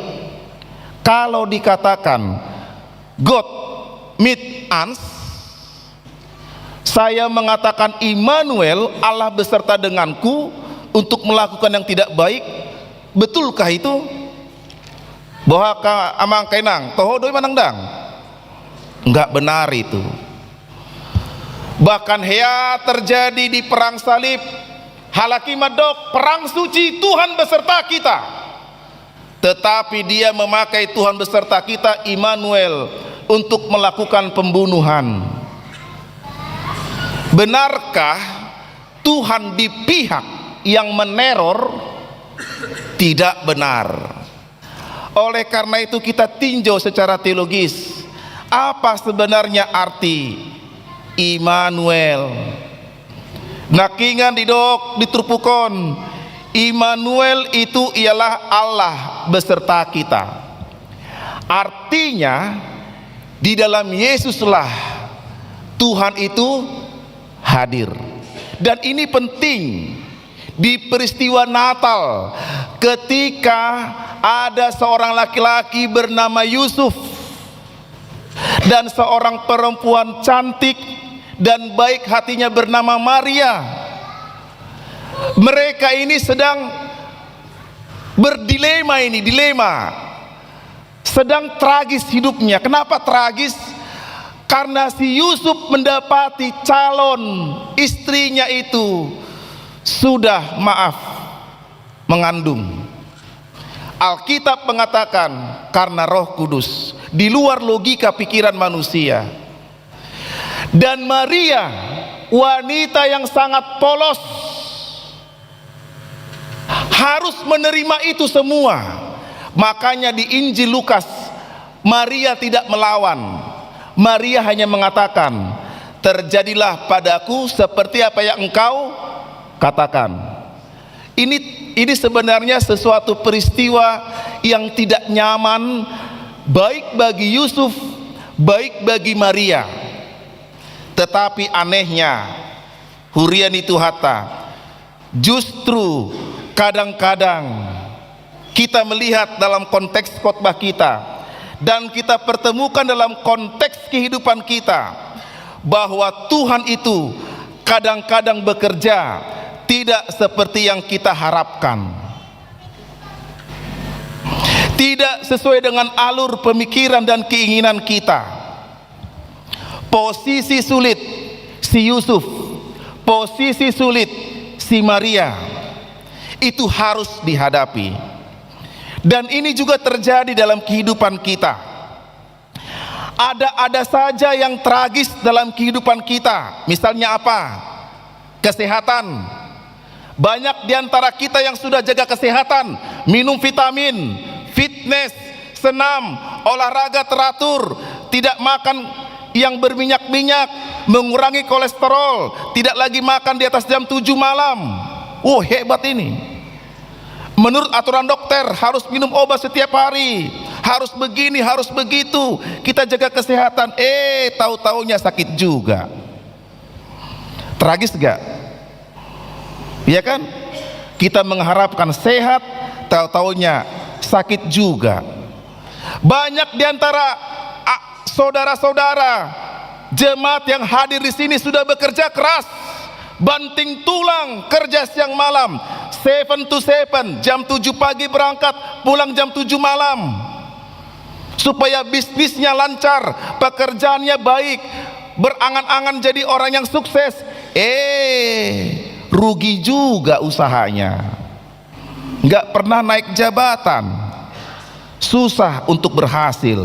Kalau dikatakan, "Gott mit uns," saya mengatakan, "Immanuel, Allah beserta denganku untuk melakukan yang tidak baik," betulkah itu? Boha angka amang, angka inang, toho do i manang ndang? Nggak benar itu. Bahkan hea terjadi di perang salib, halak i mandok, "Perang suci, Tuhan beserta kita." Tetapi dia memakai "Tuhan beserta kita, Immanuel," untuk melakukan pembunuhan. Benarkah Tuhan di pihak yang meneror? Tidak benar. Oleh karena itu, kita tinjau secara teologis, apa sebenarnya arti Immanuel. Nangkiningan didok di turpuk on, Immanuel itu ialah Allah beserta kita. Artinya, di dalam Yesuslah Tuhan itu hadir. Dan ini penting di peristiwa Natal, ketika ada seorang laki-laki bernama Yusuf dan seorang perempuan cantik dan baik hatinya bernama Maria. Mereka ini sedang berdilema ini, dilema. Sedang tragis hidupnya. Kenapa tragis? Karena si Yusuf mendapati calon istrinya itu sudah, maaf, mengandung. Alkitab mengatakan, karena Roh Kudus, di luar logika pikiran manusia. Dan Maria, wanita yang sangat polos, harus menerima itu semua. Makanya di Injil Lukas, Maria tidak melawan. Maria hanya mengatakan, "Terjadilah padaku seperti apa yang engkau katakan." Ini, ini sebenarnya sesuatu peristiwa yang tidak nyaman, baik bagi Yusuf, baik bagi Maria. Tetapi anehnya, huria ni Tuhanta, justru kadang-kadang kita melihat dalam konteks khotbah kita, dan kita pertemukan dalam konteks kehidupan kita, bahwa Tuhan itu kadang-kadang bekerja tidak seperti yang kita harapkan, tidak sesuai dengan alur pemikiran dan keinginan kita. Posisi sulit si Yusuf, posisi sulit si Maria, itu harus dihadapi. Dan ini juga terjadi dalam kehidupan kita. Ada-ada saja yang tragis dalam kehidupan kita. Misalnya apa? Kesehatan. Banyak di antara kita yang sudah jaga kesehatan, minum vitamin, fitness, senam, olahraga teratur, tidak makan yang berminyak-minyak, mengurangi kolesterol, tidak lagi makan di atas jam tujuh malam. Wow, hebat ini. Menurut aturan dokter, harus minum obat setiap hari, harus begini, harus begitu. Kita jaga kesehatan, eh, tahu-taunya sakit juga. Tragis gak? Ya kan? Kita mengharapkan sehat, tahu-taunya sakit juga. Banyak di antara, a, saudara-saudara jemaat yang hadir di sini sudah bekerja keras, banting tulang, kerja siang malam, seven to seven, jam tujuh pagi berangkat, pulang jam tujuh malam, supaya bisnisnya lancar, pekerjaannya baik, berangan-angan jadi orang yang sukses, eh, rugi juga usahanya. Nggak pernah naik jabatan, susah untuk berhasil.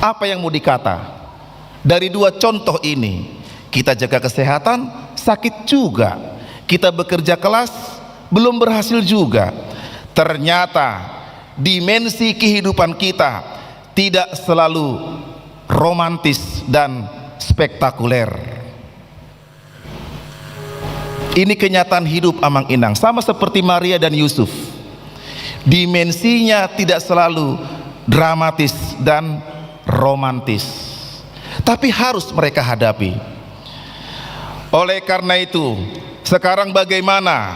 Apa yang mau dikata? Dari dua contoh ini, kita jaga kesehatan, sakit juga. Kita bekerja keras, belum berhasil juga. Ternyata dimensi kehidupan kita tidak selalu romantis dan spektakuler. Ini kenyataan hidup, Amang Inang, sama seperti Maria dan Yusuf. Dimensinya tidak selalu dramatis dan romantis, tapi harus mereka hadapi. Oleh karena itu, sekarang bagaimana?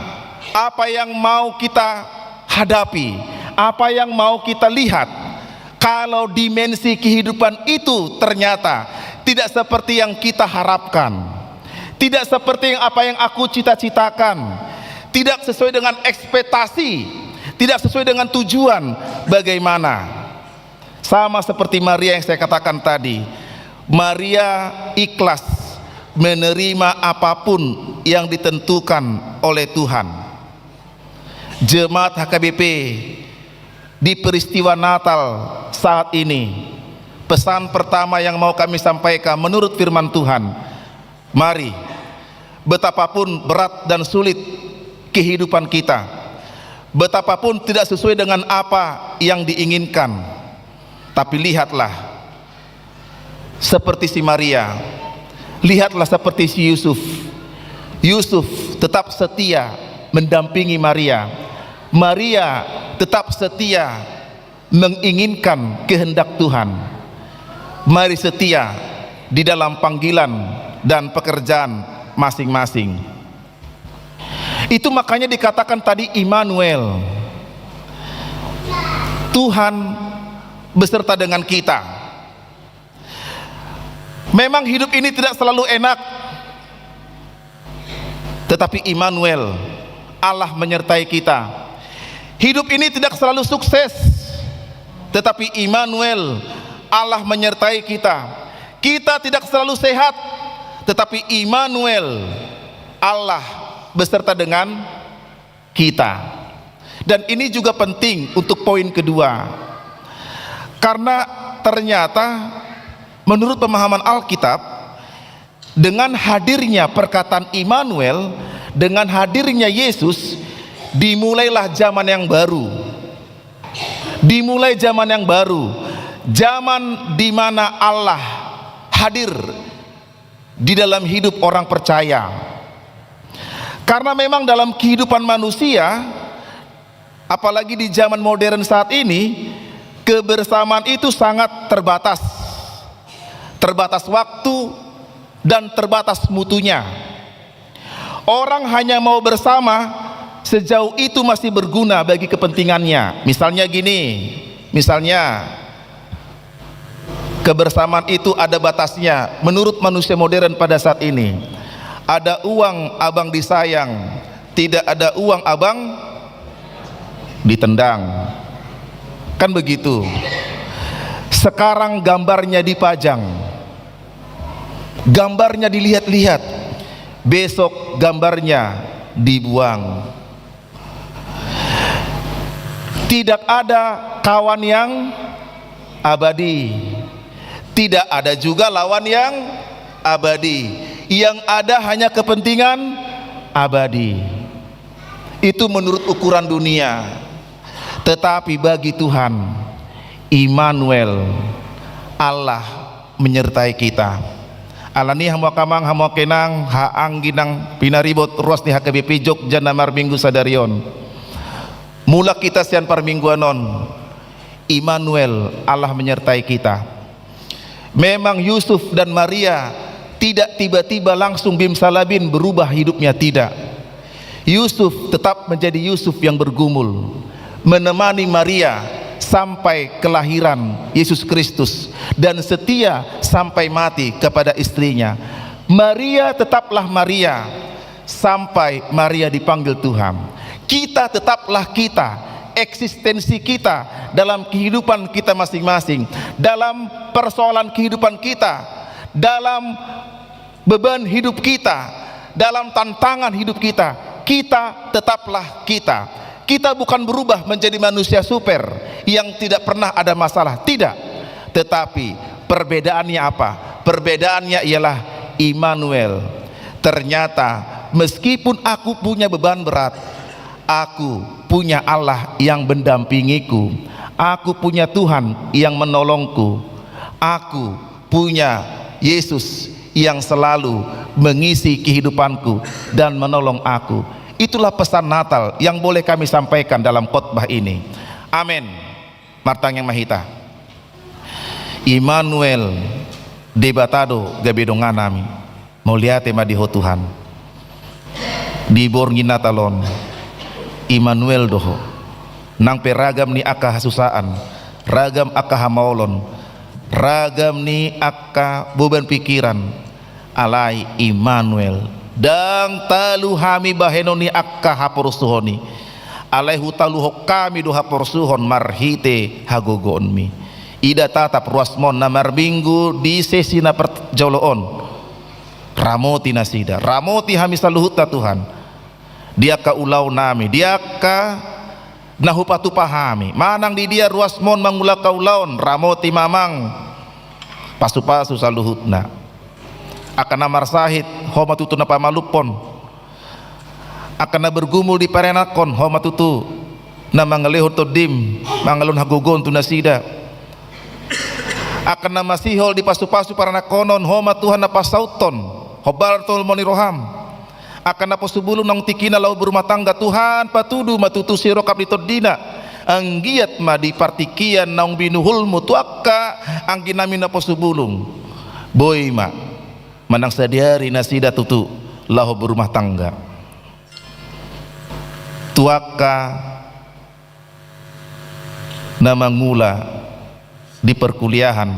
Apa yang mau kita hadapi? Apa yang mau kita lihat? Kalau dimensi kehidupan itu ternyata tidak seperti yang kita harapkan, tidak seperti yang, apa yang aku cita-citakan, tidak sesuai dengan ekspektasi, tidak sesuai dengan tujuan, bagaimana? Sama seperti Maria yang saya katakan tadi, Maria ikhlas menerima apapun yang ditentukan oleh Tuhan. Jemaat H K B P, di peristiwa Natal saat ini, pesan pertama yang mau kami sampaikan menurut firman Tuhan, mari, betapapun berat dan sulit kehidupan kita, betapapun tidak sesuai dengan apa yang diinginkan, tapi lihatlah seperti si Maria. Lihatlah seperti si Yusuf. Yusuf tetap setia mendampingi Maria. Maria tetap setia menginginkan kehendak Tuhan. Mari setia di dalam panggilan dan pekerjaan masing-masing. Itu makanya dikatakan tadi Immanuel. Tuhan beserta dengan kita. Memang hidup ini tidak selalu enak, tetapi Immanuel, Allah menyertai kita. Hidup ini tidak selalu sukses, tetapi Immanuel, Allah menyertai kita. Kita tidak selalu sehat, tetapi Immanuel, Allah beserta dengan kita. Dan ini juga penting untuk poin kedua. Karena ternyata menurut pemahaman Alkitab, dengan hadirnya perkataan Immanuel, dengan hadirnya Yesus, dimulailah zaman yang baru. Dimulai zaman yang baru, zaman di mana Allah hadir di dalam hidup orang percaya. Karena memang dalam kehidupan manusia, apalagi di zaman modern saat ini, kebersamaan itu sangat terbatas. Terbatas waktu dan terbatas mutunya. Orang hanya mau bersama sejauh itu masih berguna bagi kepentingannya. Misalnya gini, misalnya, kebersamaan itu ada batasnya menurut manusia modern pada saat ini. Ada uang abang disayang, tidak ada uang abang ditendang. Kan begitu. Sekarang gambarnya dipajang, gambarnya dilihat-lihat, besok gambarnya dibuang. Tidak ada kawan yang abadi. Tidak ada juga lawan yang abadi. Yang ada hanya kepentingan abadi. Itu menurut ukuran dunia. Tetapi bagi Tuhan, Immanuel, Allah menyertai kita. Alani i hamu angka amang, hamu angka inang, haha anggi nang pinaribot ruas ni H K B P Jogja na marminggu sadari on. Mulak hita sian parmingguan on, Immanuel, Allah menyertai kita. Memang Yusuf dan Maria tidak tiba-tiba langsung bim salabim berubah hidupnya, tidak. Yusuf tetap menjadi Yusuf yang bergumul, menemani Maria sampai kelahiran Yesus Kristus, dan setia sampai mati kepada istrinya. Maria tetaplah Maria sampai Maria dipanggil Tuhan. Kita tetaplah kita, eksistensi kita, dalam kehidupan kita masing-masing, dalam persoalan kehidupan kita, dalam beban hidup kita, dalam tantangan hidup kita, kita tetaplah kita. Kita bukan berubah menjadi manusia super yang tidak pernah ada masalah, tidak. Tetapi perbedaannya apa? Perbedaannya ialah Immanuel. Ternyata meskipun aku punya beban berat, aku punya Allah yang mendampingiku. Aku punya Tuhan yang menolongku. Aku punya Yesus yang selalu mengisi kehidupanku dan menolong aku. Itulah pesan Natal yang boleh kami sampaikan dalam khotbah ini. Amin. Martangiang ma hita. Immanuel, Debata do gabe donganami. Mauliate ma di Ho Tuhan. Di borngin Natal on, Immanuel do Ho. Nang pe ragam ni angka hasusaan, ragam angka hamaolon, ragam ni angka beban pikiran, alai Immanuel, ndang talu hami bahenon ni angka haporsuhon i. Alai hutaluhon hami do haporsuhon marhite hagogoonmi. Ida tatap ruasmon na marminggu di sesi na parjolo on. Ramoti nasida, ramoti hami saluhutna Tuhan. Di angka ulaonnami, di angka na hupatupa hami. Manang di dia ruasmon mangulahon angka ulaon, ramoti ma Amang. Pasupasu saluhutna. Angka na marsahit, Ho ma tutu na pamalumhon. Angka na bergumul di parenakhon, Ho ma tutu na mangalehon tondim, mangalehon hagogoon tu nasida. Angka na masihol di pasupasu paranakhonon, Ho ma Tuhan na pasauthon, hombar tolhas ni roham. Angka na posu bulung naung tingkina laho berumah tangga, Tuhan, patudu ma tutu sirongkap ni tondina. Anggiat ma di partingkian naung binuhulmu tu angka angginami na posu bulung, boi ma manang sadihari nasida tutu laho berumah tangga. Tu angka na mangula di perkuliahan,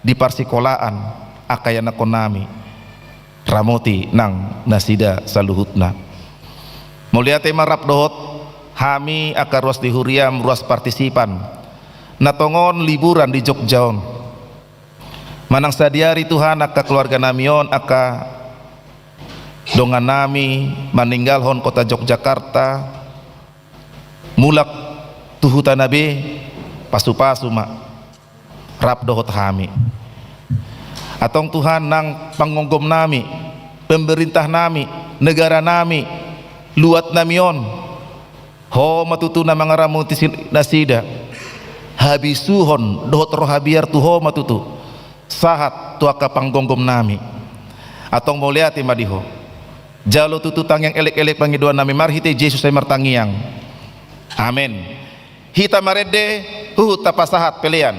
di parsikolaan, angka ianakhonnami, ramoti nang nasida saluhutna. Mauliate ma rap dohot hami angka ruas di huriam, ruas partisipan na tongon liburan di Jogja on. Manang sadihari Tuhan, angka keluarganami on, angka dongannami maninggalhon kota Jogjakarta, mulak tu hutana be, pasupasu ma rap dohot hami. Antong Tuhan, nang panggomgomnami, pemerintah nami, negara nami, luat nami on, Ho ma tutu na mangaramoti si-, nasida. Habisuhon dohot roha biar tu Ho ma tutu, sahat tu angka panggomgomnami. Antong mauliate ma di Ho. Jalo tutu tangiang elek-elek pangidoannami marhite Jesus, hami martangiang. Amen. Hita marende, huhut tapasahat pelean.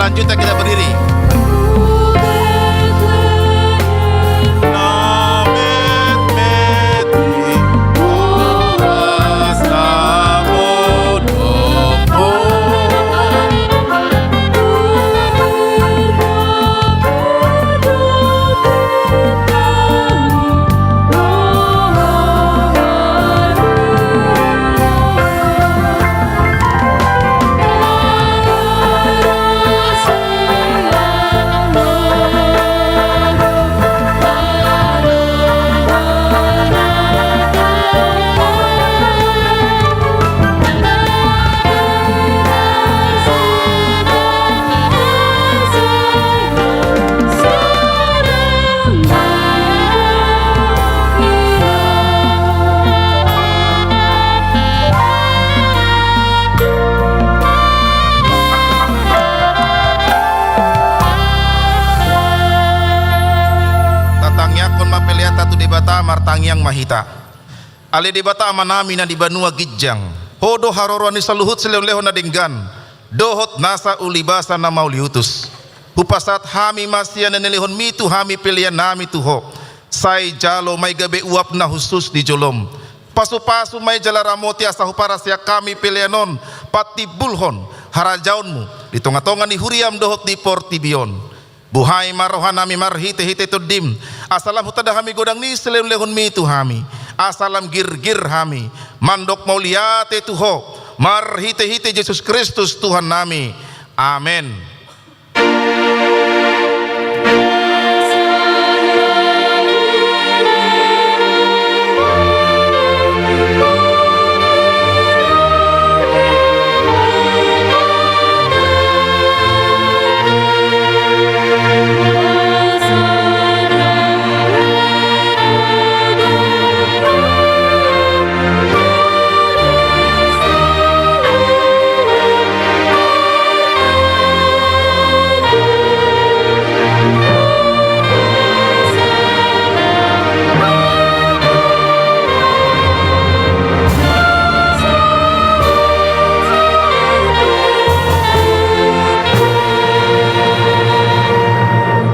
Lanjutkan, kita berdiri. Tatangiangkon ma peleanta tu Debata, martangiang ma hita. Ale Debata Amanami na di banua ginjang, Ho do haroroan ni saluhut silehonlehon na denggan dohot nasa ulibasa na mauliutus. Hupasahat hami ma sian na nilehonMi tu hami peleannami tu Ho. Sai jalo ma i gabe uap na hushus di joloM. Pasupasu ma i jala ramoti asa huparsiak hami pelean on patimbulhon harajaonMu di tongatonga ni huriaM dohot di portibi on. Buhai ma rohanami marhitehite TondiM, asa lam hutanda hami godang ni silehonlehonMi tu hami, asa lam girgir hami mandok mauliate tu Ho, marhitehite Jesus Kristus Tuhannami. Amen.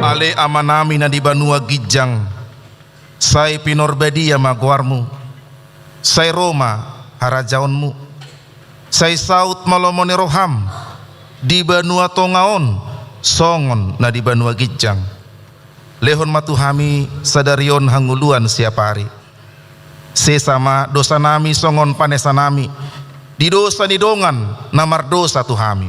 Ale Amanami na di banua ginjang, sai pinarbadia ma goarMu, sai ro ma harajaonMu, sai saut ma lomo ni rohaM di banua tonga on songon na di banua ginjang. Lehon ma tu hami sadari on hangoluan siapari. Sesa ma dosanami songon panesanami di dosa ni dongan na mardosa tu hami.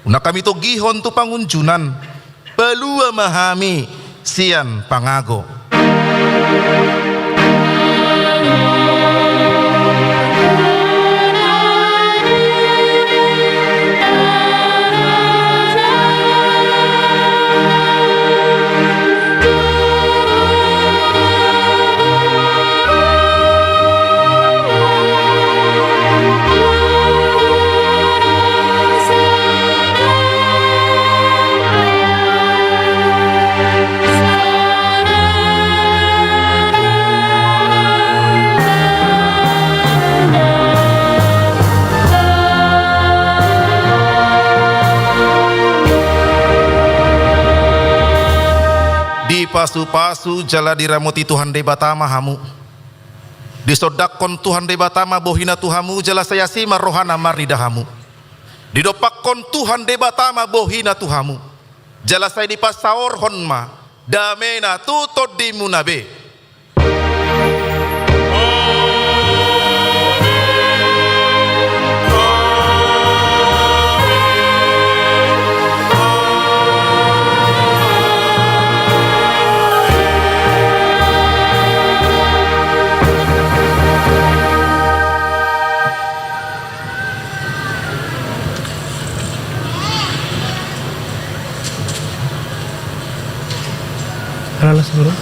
Unang hami togihon tu pangunjunan, palua ma hami sian pangago. Dipasupasu jala diramoti Tuhan Debata ma hamu. Disondangkon Tuhan Debata ma bohiNa tu hamu, jala sai asi ma rohaNa marnida hamu. Didompakkon Tuhan Debata ma bohiNa tu hamu, jala sai dipasaorhon ma dameNa tu tondimuna be. Halalas, bro.